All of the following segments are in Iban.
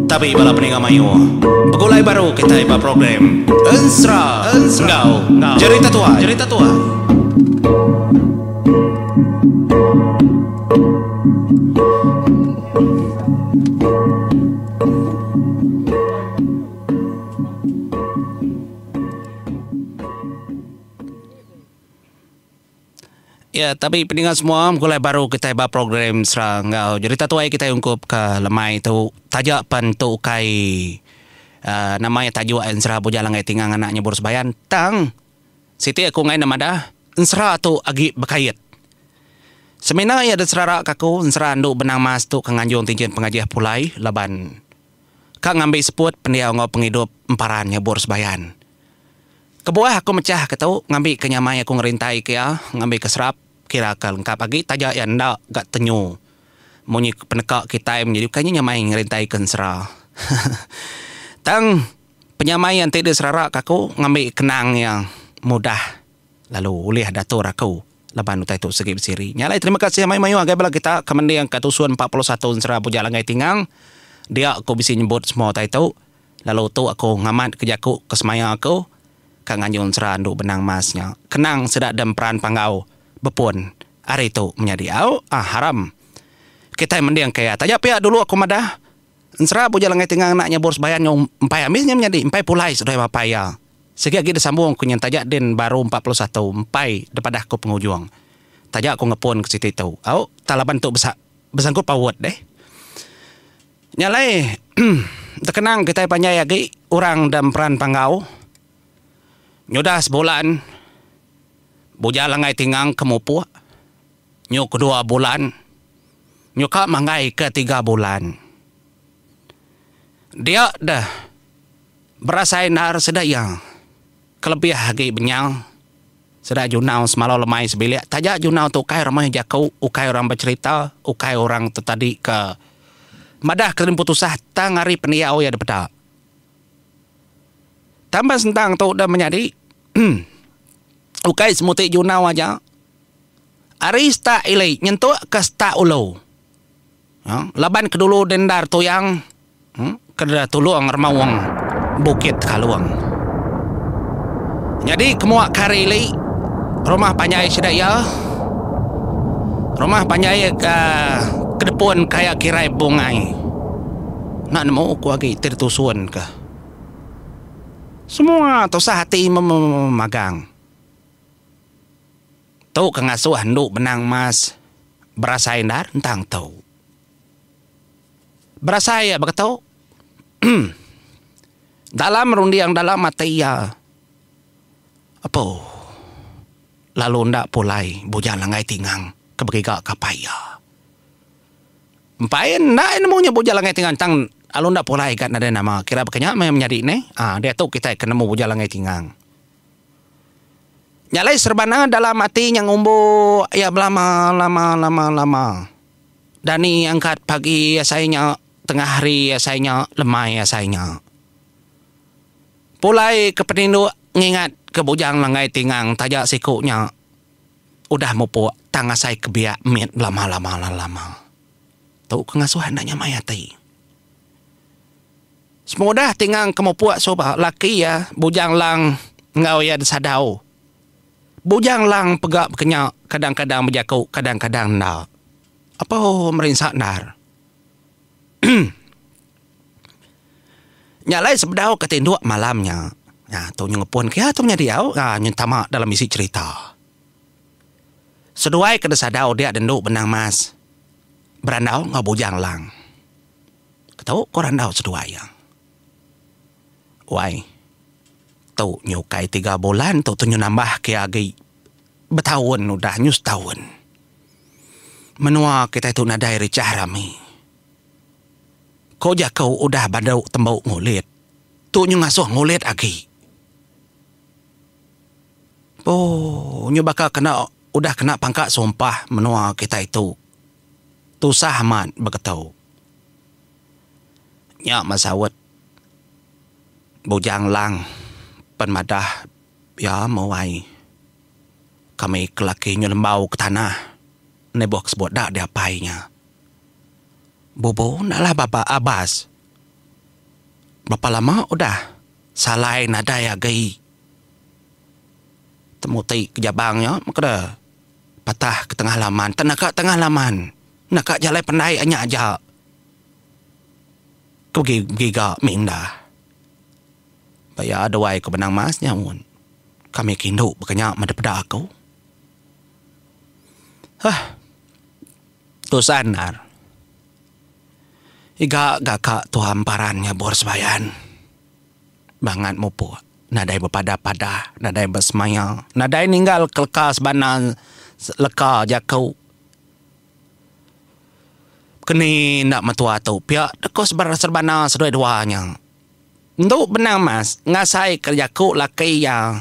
Tabi bala peninga mayuh. Begulai baru kitai ba program Ensera enggau Jerita Tuai. Jerita Tuai. Ya tapi peninga semua begulai baru kitai ba program sera enggau jerita tuai kitai ungkup ke lemai tu taja pen tu ukai uhh nama iya tajuk ensera Bujang Langgai Tingang Anak Nyebur Sebayan tang siti aku enggai ne madah ensera tu agi bekait. Semina iya diserara ka aku ensera andu Benang Mas tu ke nganjung tinjin pengajih pulai laban ka ngambi seput pendiau enggau pengidup emparan Nyebur Sebayan. Kebuah aku mechah ke tu ngambi ke nyamai aku ngerintai ke iya ngambi ke serap kira ke lengkap agi taja iya enda ga tenyu munyi peneka kitai menyadi ukai nya nyamai ngerintai ke ensera. Tang penyamai iya enti diserara ke aku ngambi kenang iya mudah lalu ulih diatur aku laban utai tu sigi besiri. Nya alai terima kasih mayuh mayuh ngagai bala kita ke mending ka tusun 41 ensera Bujang Langgai Tingang dia aku bisi nyebut semua utai tu. Lalu tu aku ngamatka jaku ke semaya aku ka nganjung sera endu benang mas nya. Kenang sida dem peran panggau bepun ari tu menyadi au ah haram. Kitai mending ke iya. Taja pia dulu aku madah ensera Bujang Langai Tingang anak nyabur sebayan nyau empai ambis nya menyadi empai pulai seduai mapai iya. Sigi agi disambung ku nyin taja din baru 41 empai depadah ku pengujung. Taja ku ngepun ke siti tu au tang laban tu besa besangkut paut deh. Nya alai, tekenang kitai panjai agi orang da emperan Panggau. Nyudah sebulan, Bujang Langgai Tingang ke mupuk, nyu kedua bulan, nyuka manggai ke tiga bulan. Dia deh berasai endar sida iya kelebih agi benyal. Sida Junau semalau lemai sebilik taja Junau tu ukai orang mayuh jaku, ukai orang becherita, ukai orang tetadi ke madah ke empu tusah tang ari pendiau iya dipeda. Tambah sentang tu deh menyadi ukai semuti Junau aja ari setak ili nyentuk ke setak ulu. Laban ke dulu deh endar tuyang. Ke deda tulung remaung Bukit Tekalung. Nyadi kemua ke hari ili rumah panjai sida iya rumah panjai ke depun kaya kirai bungai. Enda nemu ku agi ti ditusun ka. Semua tusah ati memagang. Tu ke ngasuh endu benang mas berasai endar entang tu. Berasai iya baka tu. Dalam runding dalam ati iya. Apo lalu enda pulai Bujang Langgai Tingang ke begiga ke apai iya. Empai enda iya nemu nya Bujang Langgai Tingang tang lalu enda pulai ga nadai nama kira baka nya meh menyadi neh. Aa diatu kitai ke nemu Bujang Langgai Tingang. Nya alai serebana dalam ati nya ngumbu iya belama lama lama lama. Dani angkat pagi asai nya, tengah hari asai nya, lemai asai nya. Pulai ke peninduk ngingat ke Bujang Langgai Tingang taja siku nya udah mupuk tang asai ke biak mit belama lama lama. Tu ke ngasuh enda nyamai ati. Sepengudah Tingang ke mupuk suba laki iya Bujang Lang enggau iya disadau. Bujang Lang pega bekenya kadang-kadang bejaku kadang-kadang enda. Apo merinsa endar. Nya alai sebedau ke tinduk malam nya. Nya tu nyu ngepun ke iya tu menyadi au nyu tama dalam isi cherita. Seduai ke disadau dia dendu benang mas berandau enggau Bujang Lang. Ketu ko randau seduai iya. Wai. Tu nyu ukai tiga bulan tu tu nyu nambah ke agi betaun udah nyu setaun. Menua kitai tu nadai richah rami. Ko jaku udah badu tembu ngulit tu nyu ngasuh ngulit agi. Ooh nyu baka kena udah kena pangka sumpah menua kitai tu tusah amat beketu. Nya meh saut. Bujang Lang pen madah iya mewai kami ke laki nyu lembau ke tanah neboh ke sebut da diapai nya. Bubu enda lah baba abas. Berapa lama udah salai nadai agi. Temu ti ke jabang nya meh keda patah ke tengah laman. Tang naka tengah laman naka jalai pandai anya aja ke begiga mindah. Baya duai ke benang mas nya un. Kami ke indu baka nya meda peda aku. Hah. Tusah endar. Iga ga ka tuha emparan nyabur sebayan. Bangat mupuk nadai bepadah-padah, nadai besemaya, nadai ninggal ke leka sebana leka jaku. Keni enda metua tu pia deka serbana seduai dua nya. Endu benang mas ngasai ke jaku laki iya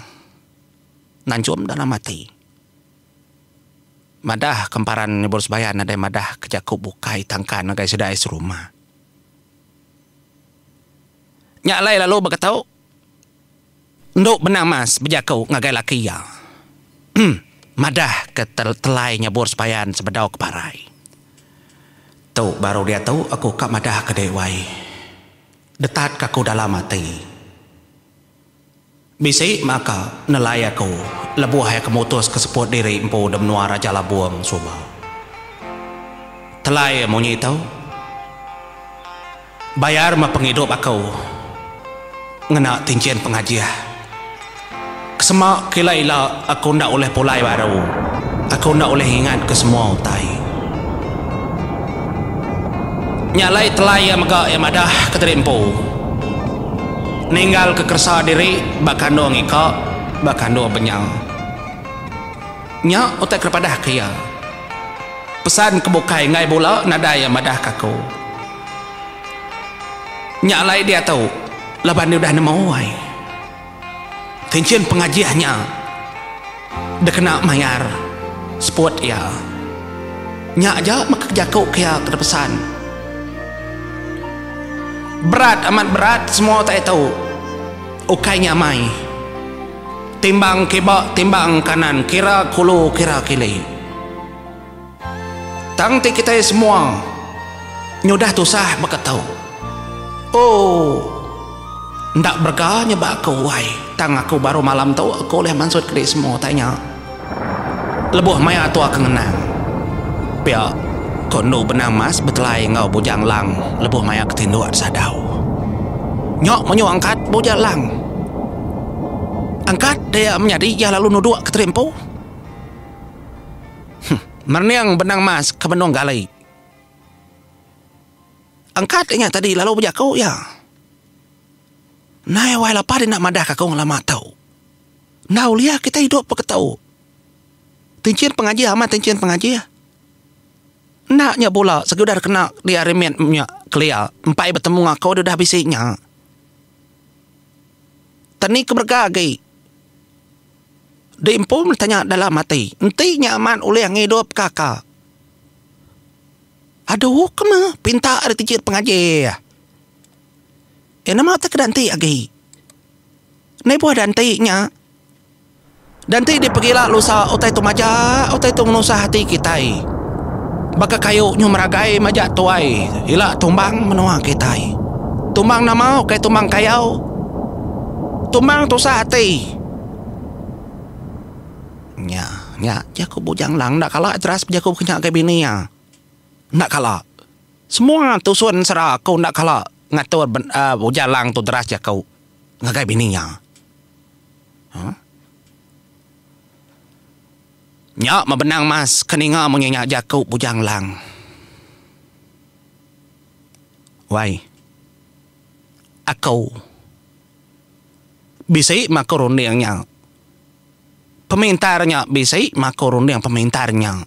nanchum dalam ati. Madah ke emparan nyebut sebayan nadai madah ke jaku bukai tangkan ngagai sida ai serumah. Nya alai lalu baka tu endu benang mas bejaku ngagai laki iya. Madah ke telai nyebut sebayan sebedau ke parai. Tu baru diatu aku ka madah ke dek wai. Detat ke aku dalam ati. Bisi maka nelai aku lebuh iya ke mutus ke seput diri empu de menua Raja Labung suba. Telai munyi tu, bayar meh pengidup aku ngena tinchin pengajih. Kesema ke ila ila aku enda ulih pulai baru, aku enda ulih ngingat ke semua utai. Nya alai telai iya mega iya madah ke diri empu. Ninggalka keresa diri ba kandung ika, ba kandung benya. Nya utai ke dipadahka iya. Pesan ke bukai enggai bula nadai iya madahka aku. Nya alai diatu laban iya udah nemu ai. Tinchin pengajih nya dikena mayar seput iya. Nya aja meh ke jaku ke iya ke dipesan. Berat amat berat semua utai tu. Ukai nyamai. Timbang kiba timbang kanan kira kulu kira kili. Tang ti kitai semua nyudah tusah baka tu. Ooh. Enda berega nya ba aku wai tang aku baru malam tu aku ulih mansut kedi semua utai nya. Lebuh maya tua ke ngenang. Pia ko endu benang mas betelai enggau Bujang Lang lebuh maya ke tinduk sadau. Nya menyu angkat Bujang Lang. Angkat dia menyadi iya lalu nuduk ke terimpu. Huh merening benang mas ke benung gali. Angkat inya tadi lalu bejaku iya. Nai wai lapa dina madah ka aku ngelama tu. Enda ulih kitai idup baka tu. Tinchin pengajih amat tinchin pengajih. Enda nya bula segi udah kena dia remit nya kelia empai betemu enggau aku dia udah bisi nya. Teni ke berega agi. Di empu meh tanya dalam ati enti nya amat ulih ngidup ka ka. Aduh ke meh pinta ari tinchin pengajih. Eh nama utai ke danti agi. Nibuh danti nya. Danti dipegila lusa utai tu majak utai tu ngenusah ati kitai. Baka kayu nyu meragai majak tuai ila tumbang menua kitai. Tumbang nama ukai tumbang kayau. Tumbang tusah ati. Nya nya jaku Bujang Lang enda kala teras bejaku ke nya ngagai bini iya. Enda kala. Semua tusun sera aku enda kala ngatur Bujang Lang tu deras jaku. Ngagai bini iya. Huh? Nya mebenang mas ke ninga munyi nya jaku Bujang Lang. Wai. Aku. Bisi meh aku runding nya. Pemintar nya bisi meh aku runding pemintar nya.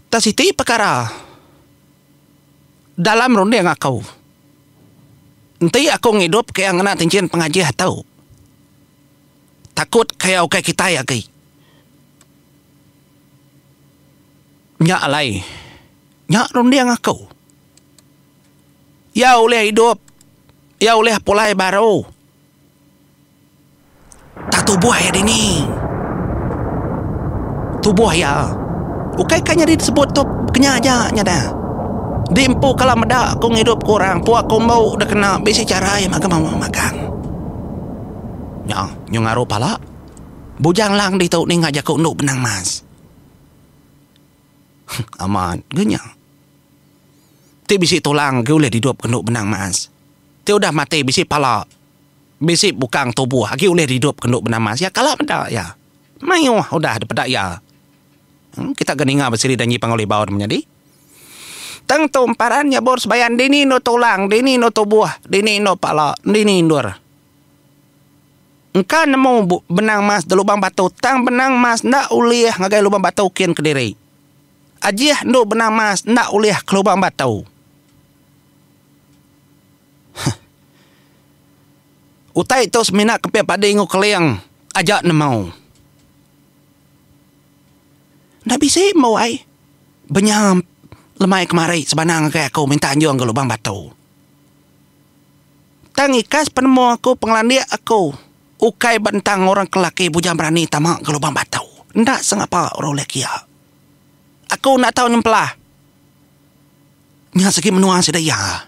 Tang siti pekara. Dalam runding aku. Enti aku ngidup ke iya ngena tinchin pengajih tu, takut ke iya ukai kitai agi. Nya alai, nya runding aku. Iya ulih idup, iya ulih pulai baru. Tak tubuh iya dini. Tubuh iya. Ukai ka nyadi disebut tu kenya aja nya dah. Di empu kala meda ku ngidup ku orang pua kumbu da kena bisi chara iya magang magang. Nya nyu ngaru pala. Bujang Lang ditu ninga jaku endu Benang Mas. Amat ga nya. Ti bisi tulang agi ulih didup ke endu Benang Mas. Ti udah mati bisi pala bisi bukang tubuh agi ulih didup ke endu Benang Mas. Iya kala meda iya. Mayuh udah dipeda iya. Kita ga ninga besiri danji Panggau Libau ne menyadi. Tang tu emparan nyabur sebayan dini endur tulang, dini endur tubuh, dini endur pala, dini endur. Engka nemu benang mas da lubang batu tang benang mas enda ulih ngagai lubang batu kin kediri. Ajih endur benang mas enda ulih ke lubang batu. Huh. Utai tu semina kepit padi enggau keling aja nemu. Enda bisi embu ai. Benya lemai kemari sebana ngagai aku minta anjung ga lubang batu. Tang ikas penemu aku pengelandik aku ukai ba entang orang ke laki bujang berani tama ga lubang batu. Enda sengapa orang ulih kia. Aku enda tau nyempelah. Nya sigi menua sida iya.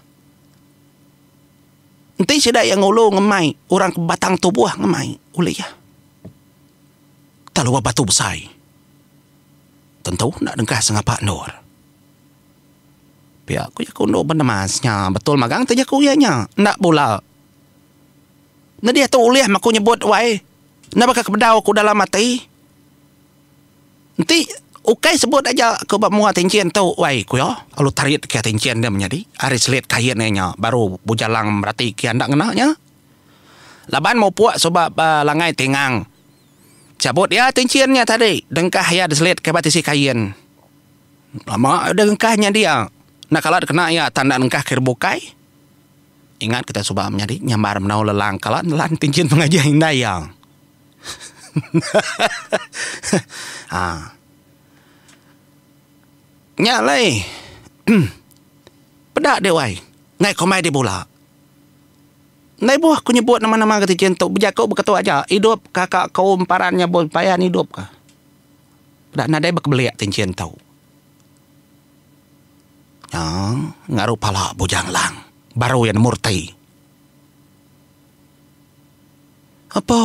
Enti sida iya ngulu ngemai orang ke batang tubuh ngemai ulih. Tang luar batu besai. Tentu enda dengkah sengapa endur. Pia ku jaku endur benemas nya betul magang ti jaku iya nya. Enda bula. Enda diatu ulih meh aku nyebut wai. Enda baka ke bedau aku dalam ati. Enti ukai sebut aja ku ba mua tinchin tu wai ku iya. Lalu tarit ke tinchin dia menyadi ari selit kain iya nya baru Bujalang merati ke enda ngena nya. Laban mupuk suba ba langai tingang. Chabut iya tinchin nya tadi, dengkah iya diselit ke ba tisi kain. Lama udah dengkah nya dia, enda kala dikena iya tang enda nengkah ke bukai. Ingat kita suba menyadi nyambar menau lelang kala nelan tinchin pengajih indai iya. Haa. Nya alai peda deh wai, enggai kombai deh bula. Ndai buh ku nyebut nama-nama ke tichin tu bejaku beketu aja idup kaka ku emparan nya bun payan idup ka. Peda nadai bekebelik tinchin tu. Nya ngaru pala Bujang Lang baru iya nemu reti. Apo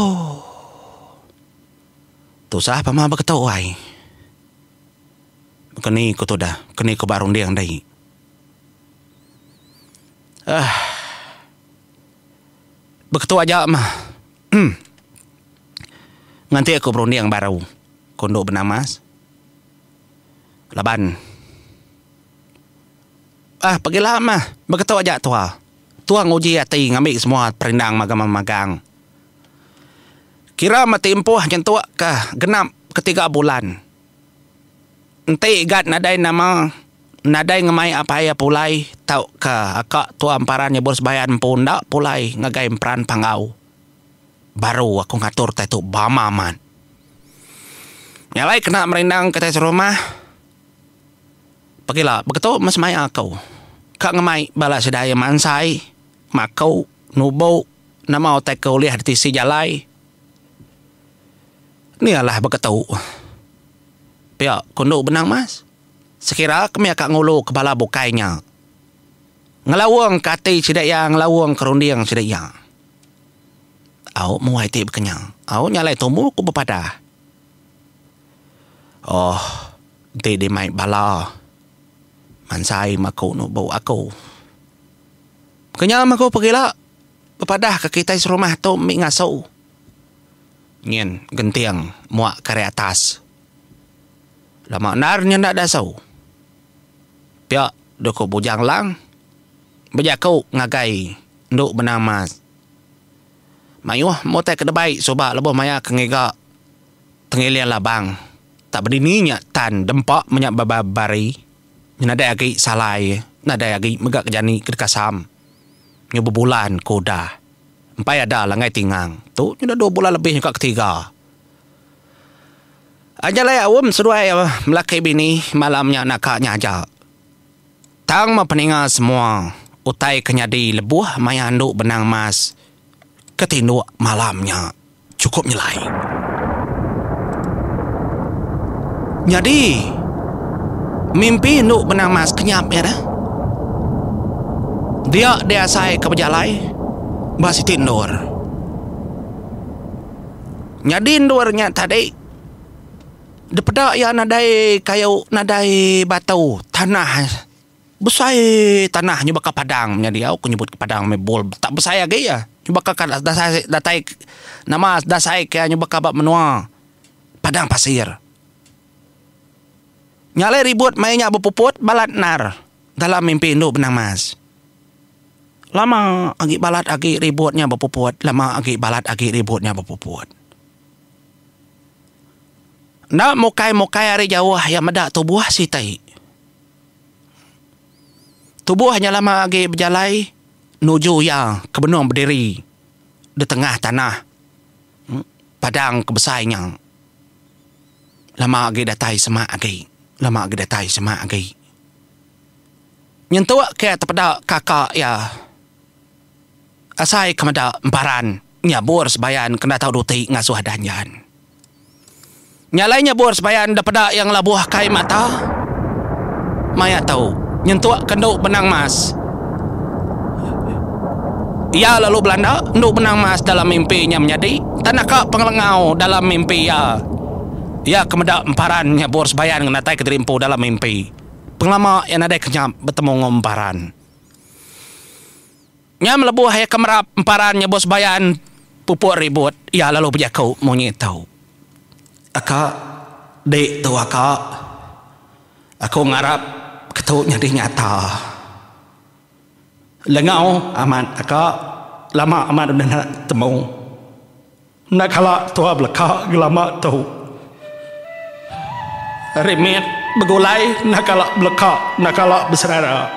tusah pama beketu ai. Keni ku tudah keni ku ba runding dei. Ahh. Beketu aja mah. Nganti aku berunding baru ku endu benamas. Laban. Ah pegila mah beketu aja tua. Tua nguji ati ngambi semua perindang magang-magang. Kira meh timpuh nyentuk ka genap ketiga bulan. Enti Igat nadai nama, nadai ngemai apai iya pulai tauka aka tua emparan nyebut sebayan empu enda pulai ngagai emperan Panggau. Baru aku ngatur utai tu bama amat. Nya alai kena merindang kitai serumah pegila beketu meh semaya aku. Ka ngemai bala sida iya mansai, maku, nubu nama utai ke ulih ditisi jalai. Ni alah beketu. Pia ku endu Benang Mas. Sekira ke mih ka ngulu ke bala bukai nya. Ngelaung ke ati sida iya ngelaung ke runding sida iya. Au muai ti baka nya. Au nya alai tumu ku bepadah. Oh enti dimai bala mansai maku nubu aku. Baka nya meh ku pegila bepadah ke kitai serumah tu mih ngasu. Nyin genting muak ke ari atas. Lama endar nya enda dasu. Pia duku Bujang Lang bejaku ngagai endu Benang Mas. Mayuh mutai ke debai suba lebuh maya ke ngiga Tengiling Labang tak bedini nya tan dempa menya bebari nya nadai agi salai nadai agi mega ke jani ke dikasam nyu bebulan ke udah. Empai ada langgai tingang. Tu nyudah dua bulan lebih nyuka ketiga. Aja alai aum seduai melaki bini malam nya naka nya aja. Tang meh peninga semua utai ke nyadi lebuh maya andu benang mas ke tinduk malam nya chukup nyelai. Nyadi. Mimpi endu benang mas kenyap iya dah. Dia deh asai ke bejalai ba siti endur. Nyadi endur nya tadi dipeda iya nadai kayu nadai batu tanah besai tanah nya baka padang nyadi au ku nyebut padang meh bol tak besai agi iya baka dasai datai nama dasai ke nya baka ba menua padang pasir. Nya alai ribut maya nya bepuput balat endar dalam mimpi indu Benang Mas. Lama agi balat agi ribut nya bepuput, lama agi balat agi ribut nya bepuput. Enda mukai-mukai ari jauh iya meda tubuh siti. Tubuh nya lama agi bejalai nuju iya ke benung bediri di tengah tanah padang ke besai nya. Lama agi datai semak agi. Lama agi datai semak agi. Nyentuk ke tepeda kaka iya. Asai ke meda emparan nyabur sebayan kena tau duti ngasuh danjan. Nya alai nyabur sebayan da peda iya ngelabuh kai mata. Maya tu, nyentuk ke endu benang mas. Iya lalu belanda endu benang mas dalam mimpi nya menyadi tan naka pengelengau dalam mimpi iya. Iya ke meda emparan nyabur sebayan ngenatai kediri empu dalam mimpi. Pengelama iya nadai kenyap betemu enggau emparan. Nya melebuh iya ke merap emparan nyebut sebayan pupuk ribut iya lalu bejaku munyi tu. Aka, dik tu aka. Aku ngarap ke tu nyadi nyata. Lengau amat aka lama amat udah enda temu. Enda kala tua beleka ngelama tu. Ari mit begulai enda kala beleka enda kala beserara.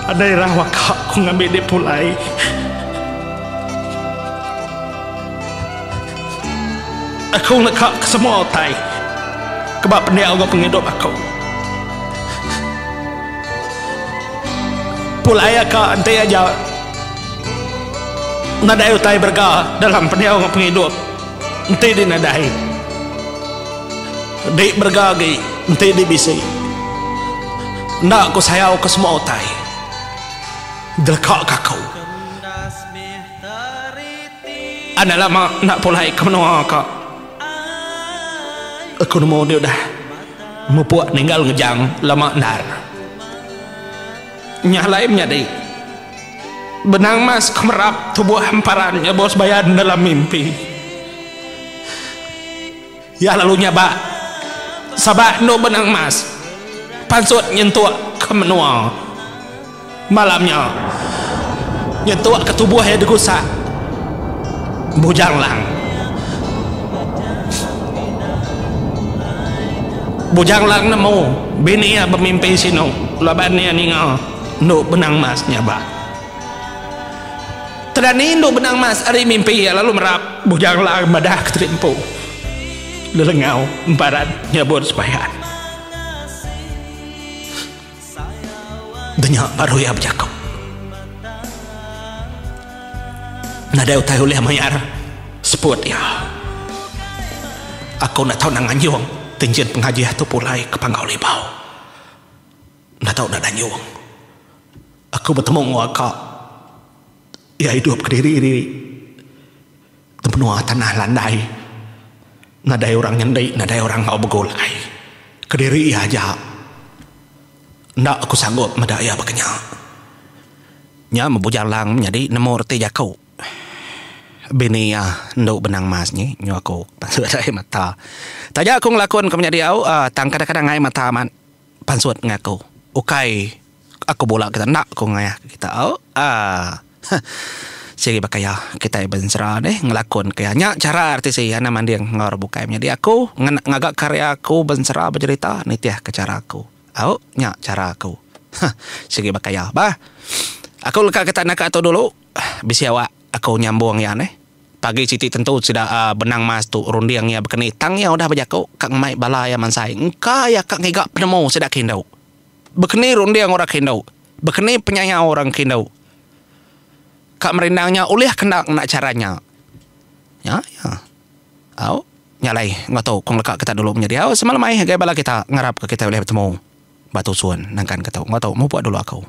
Adai rau aka ku ngambi dek pulai. Aku neka ke semua utai ke ba pendiau enggau pengidup aku. Pulai aka enti aja nadai utai berega dalam pendiau enggau pengidup enti di nadai. Di berega agi enti di bisi. Enda ku sayau ke semua utai dileka ke aku. Enda lama enda pulai ke menua ka. Aku nemu dia udah mupuk ninggal ngejang lama endar. Nya alai menyadi benang mas ke merap tubuh emparan nyebut sebayan dalam mimpi. Iya lalu nyabak sabak endu benang mas pansut nyentuk ke menua. Malam nya, nyentuk ke tubuh iya digusak Bujang Lang. Bujang Lang nemu bini iya bemimpi sinu laban iya ninga endu benang mas nyabak. Tedani endu benang mas ari mimpi iya lalu merap Bujang Lang madah ke teri empu lelengau emparan nyabut sebayan. Denya baru iya bejaku. Nadai utai ulih mayar seput iya. Aku enda tau nang nganjung tinjin pengajih tu pulai ke Panggau Libau. Enda tau enda danjung. Aku betemu enggau aka iya idup kediri diri di menua tanah landai. Nadai orang nyendi, nadai orang enggau begulai. Kediri iya aja. Enda aku sanggup meda iya baka nya. Nya mebujang lang menyadi nemu reti jaku. Bini iya endu benang mas nyi nyu aku pansut ai mata. Taja aku ngelakun ke menyadi au tang kadang-kadang ai mata amat. Pansut ngaku ukai aku bula kita enda ku ngayah ke kita au aaa heh sigi baka iya kitai bensera deh ngelakon ke iya nya chara artis iya anang manding enggau orang bukai menyadi aku ngaga karya aku bensera bejerita nitih ke chara aku au nya chara aku heh sigi baka iya bah aku leka kita naka tu dulu bisi awak aku nyambung iya neh. Pagi siti tentu sida benang mas tu runding iya bekeni tang iya udah bejaku ka ngemai bala iya mansai engka iya ka ngiga penemu sida ke indu. Bekeni runding orang ke indu, bekeni penyayau orang ke indu ka merindang nya ulih kena ngena chara nya. Nya iya. Au. Nya alai enggau tu ku ngeleka kita dulu menyadi au semalam ai ngagai bala kita ngarap ka kita ulih betemu ba tusun nangkan ke tu. Enggau tu mupuk dulu aku.